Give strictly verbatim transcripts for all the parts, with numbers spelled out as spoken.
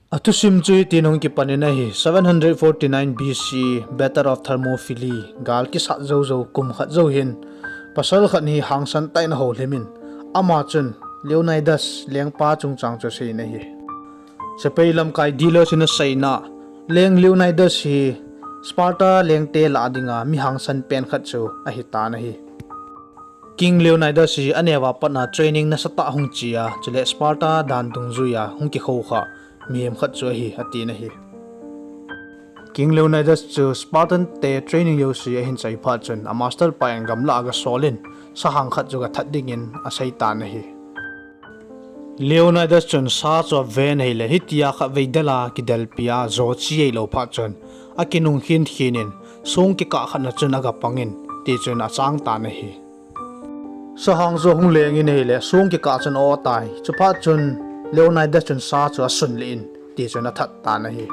Athusim chu hitin hung kipan in ahi, seven hundred forty-nine B C, Battle of Thermopylae, gal kisat jou jou, kum khat jou hin, pasal khat hi hangsan tah in ahoulim in, ama chun Leonidas lengpa chungchang chu asei in ahi. Sepai lamkai Delos in aseina, leng Leonidas hi Sparta lengte lah dinga mi hangsan pen khat chu ahitan ahi. King Leonidas hi aneo a pat a training nasatah hung chi a, chule Sparta dan dungjuia hung kikhoukhah mihem khat chu ahi, atin ahi. King Leonidas chu Spartan te training jouse ahin chai phat chun, a master pa in gamlah a agasol in, sahang khat chu agathat dingin aseitan ahi. Leonidas chun sa chu aven ahile, hitia khatvei del a kidelpi a, jo chi eilou phat chun, akinung khin khin in, song kikah khat na chun agapang in, tichun achang tan ahi. Sahang chu ahung leng in ahile, song kikah chun aoh tai. Chuphat chun Leonidas chun sa chu asun lih in, tichun athat tan ahi.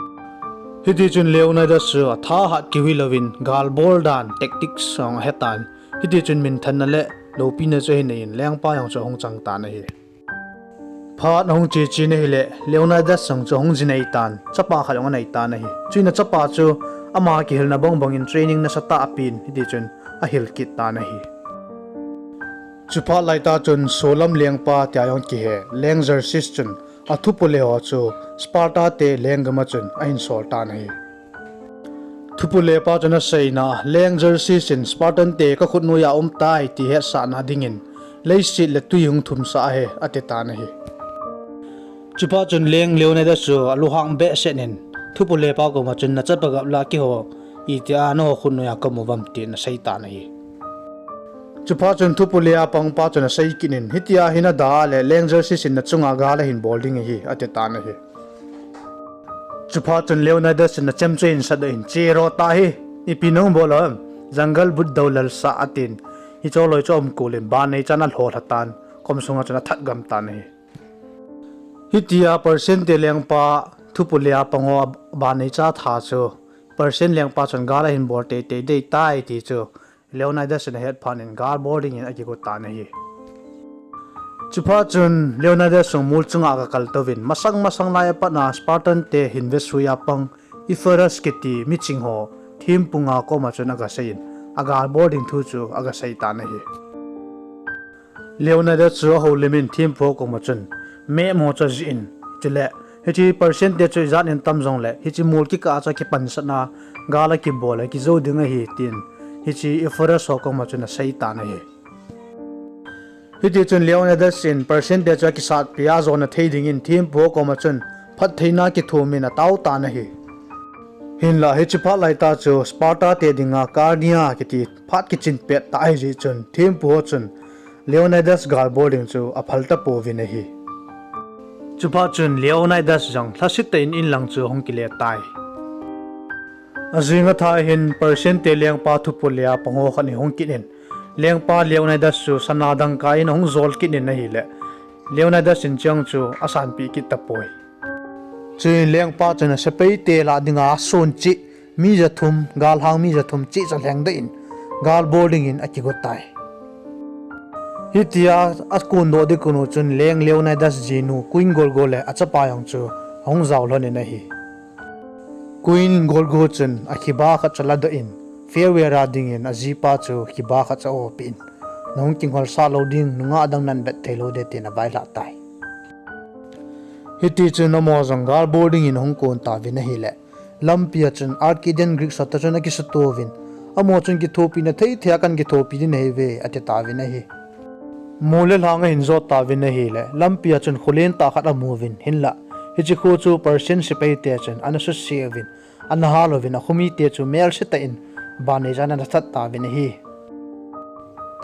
Hitichun Leonidas chu athahat kiu hilouvin, galbol dan, tactics jong ahetan. Hitichun minthanna le loupina chu ahin nei in, lengpa jong chu ahung chang tan ahi. Phat ahung che chen ahile, Leonidas jong chu ahung jinei tan, chapa khat jong anei tan ahi. Chuin achapa chu ama kihilna bang bangin training nasatah apen, hitichun ahil kit tan ahi. Chuphat laitah chun Solam lengpa tia jong kihe, leng Xerxes chun athupule ho chu Sparta te lenggam a chun ahin sol tan ahi. Thupulepa chun aseina, leng Xerxes in Spartan te kakhut noiya aumtai ti hetsahna dingin, leiset le twi hung thumsah ahi, ati tan ahi. Chuphat chun leng Leonidas chu alunghang behseh in, thupulepa koma chun, nachapa gap lah a keiho itia nangho khut noiya kamu uvem, tin asei tan ahi. Chuphat chun thupule a pangpa chun asei kit in, hitia hi nadah le leng Xerxes in nachunga gal ahin bol ding ahi, ati tan ahi. Chuphat chun Leonidas in achem chu ahin sadoh in, che ro tahi, ipi nahung bol ham, jungle but dou lalsa, atin, hiche loi chu aumkol in, ban neichan alholha tan, kom sunga chun athat gam tan ahi. Hitia Persian te lengpa thupule a pang ho ban neicha tha chu Persian lengpa chun gal ahin bol teitei dei tai ti chu Leonidas in ahet phat in gal bol dingin akigo tan ahi. Chuphat chun Leonidas jong mol chunga agakal touvin, masang masang lai a pat a Spartan te hinve sui a pang Epirus kiti miching ho thempu nga koma chun agasei in, agal bol ding thu chu agasei tan ahi. Leonidas chu ahoulim in thempu ho koma chun, map ho chu ajih in, chule, hiche Persian te chu ijat in tam jongle, hiche mol kikah a chu akipansatna, gal akibol a kijou ding ahi, tin hiche Epirus ho koma chun asei tan ahi. Hitichun Leonidas in Persian te chu akisatpi a ajona thei dingin thempu ho koma chun phattheina kithum in atao tan ahi. Hinla hiche phat laitah chu Sparta te dinga Carneia kiti phat kichin pettah ahijeh chun thempu ho chun Leonidas gal bol ding chu aphal tapouvin ahi. Chuphat chun Leonidas jong lhasetah in inlang chu ahung kile tai. Ajing athah hin Persian te lengpa thupule a pang ho khat hi hung kit in, lengpa Leonidas chu sana dangka in ahung jol kit in ahile, Leonidas in chuche chu asanpeh kit tapoi. Chuin lengpa chun asepai te lah dinga ason cheh mi jathum, galhang mi jathum cheh chu alhengdoh in, gal bol dingin akigo tai. Hitia akondoh ding kon u chun leng Leonidas jinu Queen Gorgo le achapa jong chu ahung jao lhon in ahi. Queen Gorgo chun akhiba khat chu aladoh in, farewell a dingin ajipa chu khiba khat chu aohpeh in, nahung kingolsah lou ding, nungah dang nahin vet thei lou ding, tin availhah tai. Hitichun amaho jong gal bol dingin ahung kon tauvin ahile, lampia chun Arcadian Greeks ho toh chun akisutouvin, amaho chun kithopina thei thei a kahin kithopi ding nahiuve, ati tauvin ahi. Mol le lhang ahin jot tauvin ahile, lampia chun kho lentah khat amuvin, hinla hiche kho chu Persian sepai te chun ana suse uvin, ana hal uvin, akho mite chu melsetah in ban neichan ana that tauvin ahi.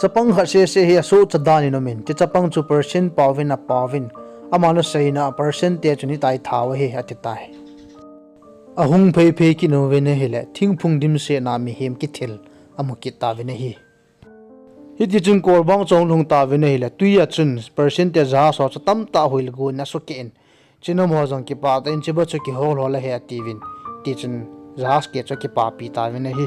Chapang khat sese hi asohcha dan in umin, hiche chapang chu Persian paovin apaovin, aman aseina a Persian te chun hitia athao ahi, ati tai. Ahung phei phei kit uvin ahile, thingphung dimset na mihem kithil amu kit tauvin ahi. Hitichun kolbang chu ahung lhung tauvin ahile, twi a chun Persian te jahaj ho chu tamtah huil gon in asukeh in, chun amaho jong kipah tah in, chuba chu kihol hol ahi atiuvin, tichun jahaj keh chu akipapi tauvin ahi.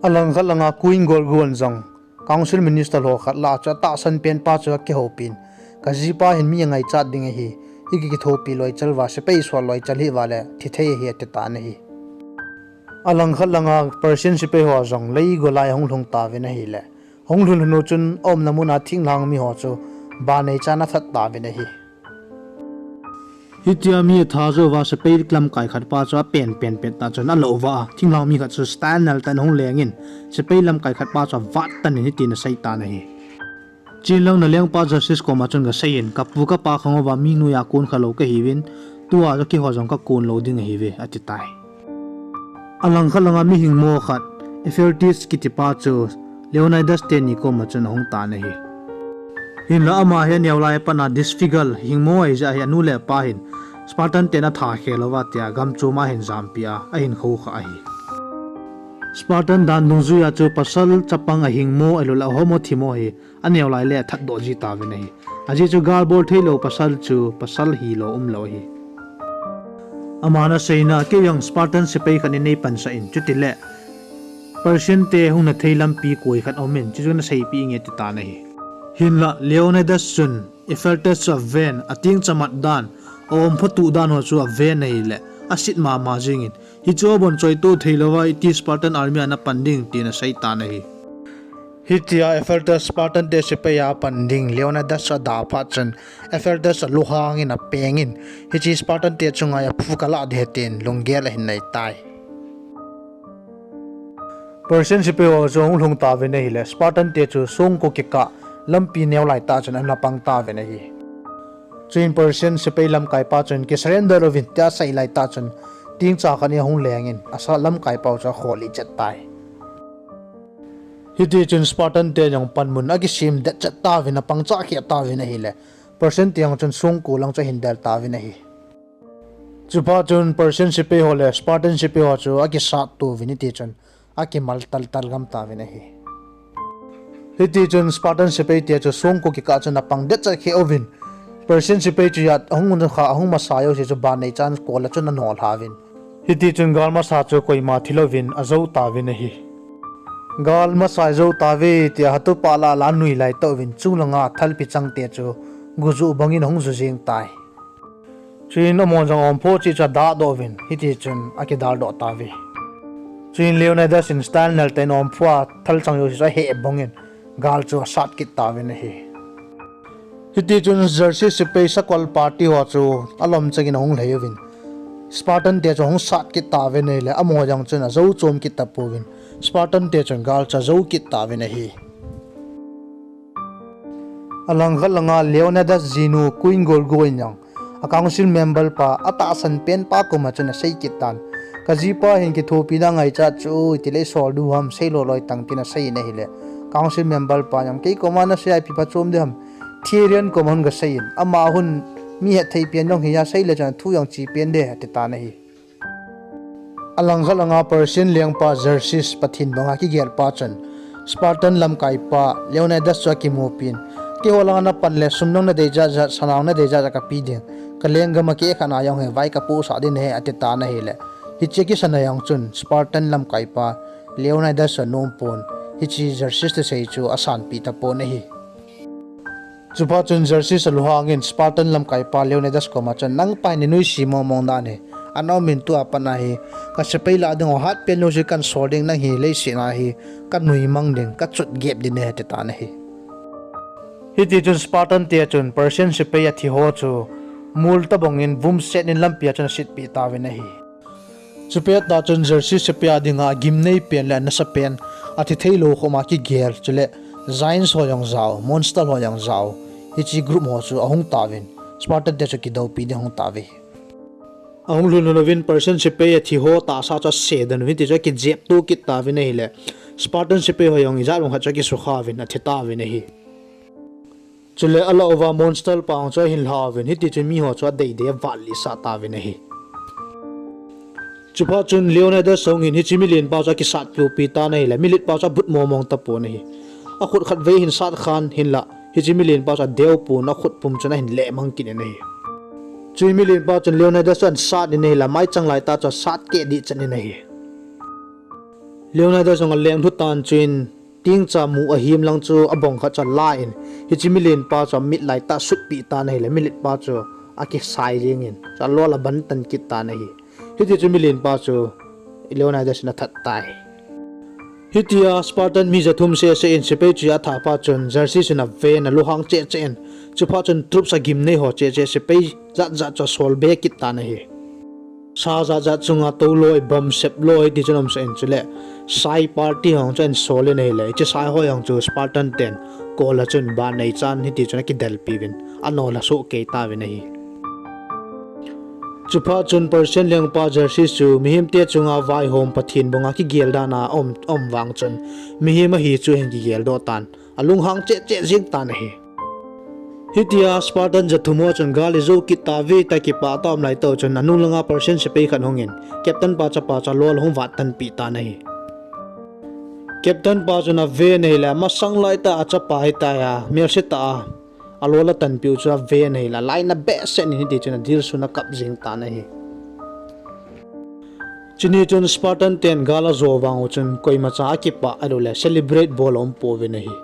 Alangkhat langa Queen Gorgon jong Council Minister ho khat lah a chu atahsan penpa chu akihoupi'n, kajipa hin mi angaichat ding ahi, iki kithopi loichal uva, sepai sol loichal hi uva le thi thei ahi ati tan ahi. Alangkhat langa Persian sepai ho jong lei golai ahung lhung tauvin ahile, hung lhun lhun u chun aumna muna thinglhang mi ho chu banei chan athat tauvin ahi. Hitia mi athat jou uva sepai lamkai khat pa chu apen pen pet tah chun alou uva, thinglhang mi khat chu style nal tah in ahung lengin, sepai lamkai khat pa chu avat tan in hitin asei tan ahi. Chinlang nalengpa Justice koma chun gasei in, kapu kapa khang uva mi noiya kon khalou kahiuvin, tua chu keiho jong kakon lou ding ahiuve ati tai. Alangkhat langa mi hingmo khat, Epheltis kitipa chu Leonidas teni koma chun ahung tan ahi. Hinla ama hi aneo lai a pat a disfigure, hingmo ahijeh hin anu le apa hin Spartan ten atha khel uva tia gamchom a ahin jampi a, ahin khoukhah ahi. Spartan dan dungjuia chu pasal chapang ahingmo ahilouleh ahomo thimo hi aneo lai le athat doh ji tauvin ahi. Ajeh chu gal bol theilou pasal chu pasal hilou umlou ahi. Aman aseina, kei jong Spartan sepai khat in neipansah in, chutile Persian te hung nathei lampi koi khat aumin, chuchu naseipeh inge ati tan ahi. Hinla Leonidas chun Epheltis chu aven, atengcha mat dan, aompho tuh dan ho chu aven ahile, asit mama jengin, hichu abon choito theilouva iti Spartan army a napan ding tin asei tan ahi. Hitia Epheltis Spartan te sepai a apan ding Leonidas chu ada phat chun, Epheltis chu lunghangin apengin, hiche Spartan te chunga aphu kalah ding ahi tin lunggel ahin nei tai. Persian sepai ho chu ahung lhung tauvin ahile, Spartan te chu songko kikah lampi neo lai tah chun ana pang tauvin ahi. Chuin Persian sepai lamkaipa chun kisurrender uvin tia asei lai tah chun, tengcha khat in ahung lengin, asa lamkaipau chu akhollih chet tai. Hitichun Spartan te jong panmun akisem det chet tauvin, apangchah kheh tauvin ahile, Persian te jong chun songko lang chu ahin del tauvin ahi. Chuphat chun Persian sepai ho le Spartan sepai ho chu akisat to uvin hitichun akimal taltal gam tauvin ahi. Hitichun Spartan sepai te chu songko kikah chun apang det chet kheh uvin, Persian sepai chu jat ahung unkha, ahung masa jouse chu banei chan kol a chun anolha uvin. Hitichun gal masa chu koima thilouvin ajou tauvin ahi. Gal masa jou tauve tia hatupa lah a la anui lai tauvin, chunglanga thalpi changte chu gujuh bangin ahung ju jeng tai. Chuin amahon jong ompho cheh chu adahdoh uvin, hitichun akidaldoh tauve. Chuin Leonidas in style nal tah in ompho a thalchang jouse chu aheh bongin, gal chu asat kit tauvin ahi. Hitichun Xerxes sepai sakol party ho chu alom changin ahung lhei uvin, Spartan te chu ahung sat kit tauvin ahile, amaho jong chun ajou chom kit tapouvin, Spartan te chun gal chu ajou kit tauvin ahi. Alangkhat langa Leonidas jinu Queen Gorgo in jong a council member pa atahsan pen pa koma chun asei kit tan, kajipa hin kithopina angaichat chu itile isol diu ham, seilo loi tang tin asei in ahile, council member pa jong kei koma nasei a ipi phachom ding ham, Tyrion koma hung gasei in, ama hin mi hetthei pen jong ahi a, seile chun athu jong che pen ding ati tan ahi. Alangkhat langa Persian lengpa Xerxes Pathen banga kigelpa chun Spartan lamkaipa Leonidas chu akimupin, keiho langa napan le sum jong nadei jat jat, sa jong nadei jat jat kape ding, kalenggam a kei khat na jong hi vai kapohsah ding ahi ati tan ahile, hiche kisan a jong chun Spartan lamkaipa Leonidas chu anompon, hiche Xerxes thusei chu asanpeh tapon ahi. Chuphat chun Xerxes alunghangin Spartan lamkaipa Leonidas koma chun, nangpa hi nanuisat mongmong dan ahi, ana umin tua pat a hi kasepai lah ding ho hatpen jouse kahin sol ding, nang hi leiset a hi kanuimang ding, kachotgep ding ahi ati tan ahi. Hitichun Spartan te chun Persian sepai athiho chu mol tobangin vumset in lampi a chun asetpeh tauvin ahi. Chupet tah chun Xerxes sepai a dinga agimnei pen le anasapen, athi theilou khop a kigel, chule Giants ho jong jao, Monster ho jong jao, hiche group ho chu ahung tauvin, Spartan te chu kidoupi ding ahung tauve. Ahung lhun lhun uvin Persian sepai athiho tahsa chu asedan uvin, hitichun akijepto kit tauvin ahile, Spartan sepai ho jong ijat bang khat chu akisukha uvin athi tauvin ahi. Chule alah uva Monster pa jong chu ahin lha uvin, hitichun miho chu adeidei avat lhasah tauvin ahi. Chuphat chun Leonidas ahungin hiche milenpa chu akisat piupi tan ahile, miletpa chu abut mongmong tapon ahi. Akhut khatvei ahin sat khan hinla, hiche milenpa chu adeupon, akhut pum chun ahin lehmang kit in ahi. Chuin milenpa chun Leonidas chu ahin sat in ahile, maichang laitah chu asat keh dehchet in ahi. Leonidas jong aleng lhu tan, chuin tengcha mu ahim lang chu abong khat chu alan, hiche milenpa chu amit laitah asutpeh tan ahile, miletpa chu akisai jingin, chu alol aban tan kit tan ahi. Hiti chu milen pa chu Leonidas in athat tai. Hitia Spartan mi jathum seh seh in sepai chu athah pa chun Xerxes in aven, alunghang cheh cheh in, chuphat chun troops agimnei ho cheh cheh sepai jat jat chu asol be kit tan ahi. Sa jat jat chunga touloi, bam sep loi hiti chun aumsah in, chule sai party ho chu ahin sol in ahile, hiche sai ho jong chu Spartan ten kol a chun ban neichan hiti chun akidelpi uvin, anol asoh kei tauvin ahi. Chuphat chun Persian lengpa Xerxes chu mihemte chunga vaihom Pathen banga kigel dan a aum, aum vang chun, mihem ahi chu ahin kigeldoh tan, alunghang cheh cheh jing tan ahi. Hitia Spartan jathum ho chun gal ijou kit tauve tia kipah tah a um laitah chun, anung langa Persian sepai khat hungin, captain pa chapa chu alol ahung vat tanpeh tan ahi. Captain pa chun aven ahile, masang laitah a achapa hitia melse tah a alol atanpeh u chu aven ahile, alainat behseh in hiti chun adilsun akap jing tan ahi. Chuni chun Spartan ten gal ajo vang u chun koimacha akipah ahiloule celebrate bol aumpouvin ahi.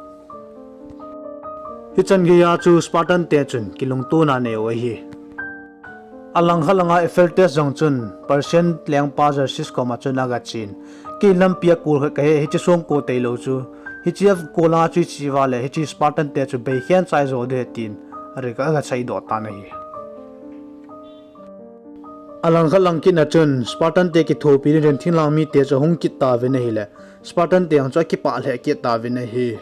Hichan geiya chu Spartan te chun kilungtona anei u ahi. Alangkhat langa Ephialtes jong chun Persian lengpa Xerxes koma chun agachen, kei lampi a kol khat kahe, hiche songko tailou chu, hiche a kol a chu iche uva le hiche Spartan te chu beikhen chai jo ding ahi tin, aga, agaseidoh tan ahi. Alangkhat lang kitna chun Spartan te kithopi ding chun thinglhang mite chu ahung kit tauvin ahile, Spartan te jong chu akipah lheh kit tauvin ahi.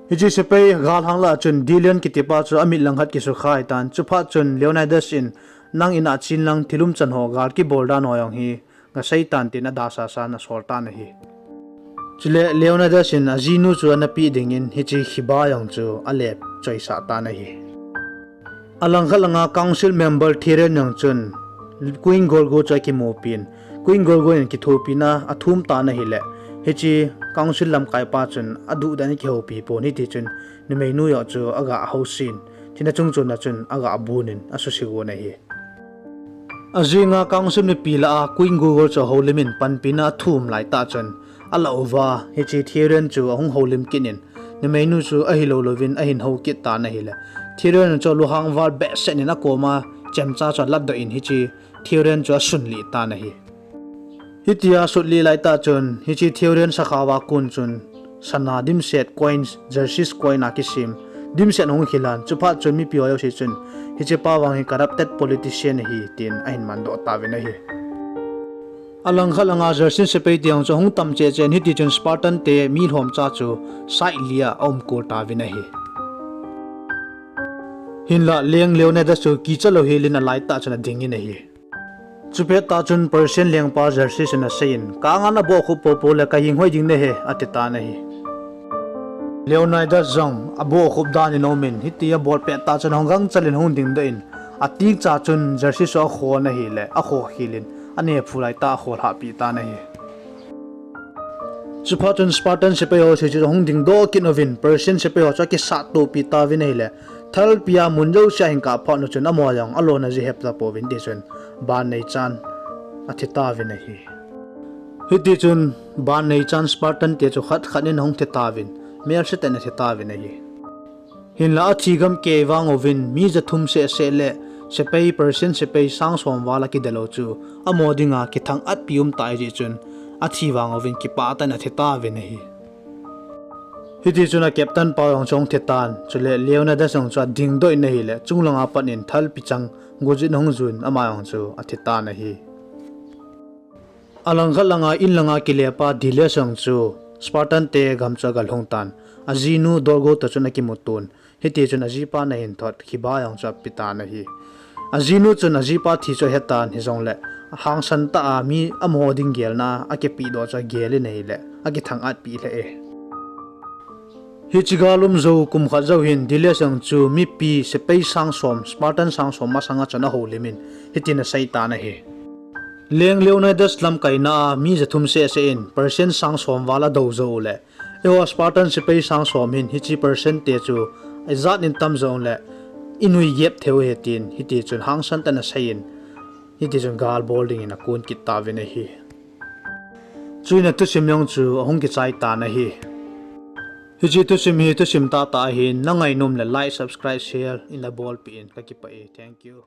Hiche sepai galhang lah a chun Delion kitipa chu amit langkhat kisukha tan, chuphat chun Leonidas in, nang in a chen lang thil umchan ho gal kibol dan ho jong hi gasei tan tin adalhah san asol tan ahi. Chule Leonidas in ajinu chu anapeh dingin hiche khiba jong chu ale choisah tan ahi. Alangkhat langa council member Therion jong chun Queen Gorgo chu akimupin, Queen Gorgo in kithopina athum tan ahile, hiche council lamkaipa chun aduhdan in akihoupi pon hiti chun numeinu joh chu aga housen, thina chungchon a chun aga bunin asuse gon ahi. Ajinga council mipi lah a Queen Gorgo chu ahoulimin panpina athum laitah chun, alah uva hiche Therion chu ahung houlim kit in, numeinu chu ahilou louvin ahin hou kit tan ahile, Therion chu alunghang val behseh in akoma chemcha chu alatdoh in hiche Therion chu asunlih tan ahi. Hitia asunlih laitah chun hiche Therion sakhao a kon chun sana dimset coins, Xerxes coin a kisem dimset ahung khilhan, chuphat chun mipi ho jouse chun hichepa vang hi corrupted politician ahi tin ahin mandoh tauvin ahi. Alangkhat langa Xerxes sepai te jong chu ahung tam cheh cheh in hiti chun Spartan te mi lhomcha chu side li a aumkol tauvin ahi. Hinla leng Leonidas chu kicha louhelin alaitah chun adingin ahi. Chupet tah chun Persian lengpa Xerxes in aseiyin, ka ang'a nabohkhup poupou le kahing hoi ding nahi, ati tan ahi. Leonidas jong abohkhup dan in aumin, hitia abol pet tah chun ahung gangchel in ahung dingdoh in, atingcha chun Xerxes chu akhon ahile, akhokhel in, anephu laitah a akholhahpi tan ahi. Chuphat chun Spartan sepai ho jouse chu ahung dingdoh kit uvin, Persian sepai ho chu akisattohpi tauvin ahile, thalpi a mun jousea ahin kaphat u chun amaho jong alona jeh heptapouvin tichun, ban neichan athi tauvin ahi. Hitichun, ban neichan Spartan te chu khat khat in ahung thi tauvin, melsetah in athi tauvin ahi. Hinla athi gamkei vang uvin mi jathum sehseh le sepai Persian sepai sang som val a kidel u chu amaho dinga kithang-atpi umtah ahijeh chun, athi vang uvin kipah tah in athi tauvin ahi. Hitichun a captain pa jong chu ahung thi tan, chule Leonidas jong chu adingdoh in ahile, chunglanga pat in thalpi chang gojin ahung jun, ama jong chu athi tan ahi. Alangkhat langa in langa kilepa Delius jong chu Spartan te gam chu agalhung tan, ajinu Dorgo toh chun akimuton, hitichun ajipa nahin thot khiba jong chu apetan ahi. Ajinu chun ajipa thi chu ahetan, hijongle hangsan tah a mi amaho ding gelna a akipehdoh chu agelin ahile, akithang-atpeh lheh e. Hiche gal um jou kum khat jou hin Delius jong chu mipi sepai sang som, Spartan sang som masanga chun ahoulimin, hitin aseitan ahi. Leng Leonidas lamkaina a mi jathum sehseh in Persian sang som val adou jou uleh, eiho Spartan sepai sang som hin hiche Persian te chu ijat in tam jongleh inui gep theiu ahi tin, hitichun hangsan tah in aseiyin, hitichun gal bol dingin akon kit tauvin ahi. Chuin athusim jong chu ahung kichai tan ahi. Hiche thusim hi thusim tahtah ahin, na ngainom le like, subscribe, share ina bolpeh in, ka kipah e. Thank you.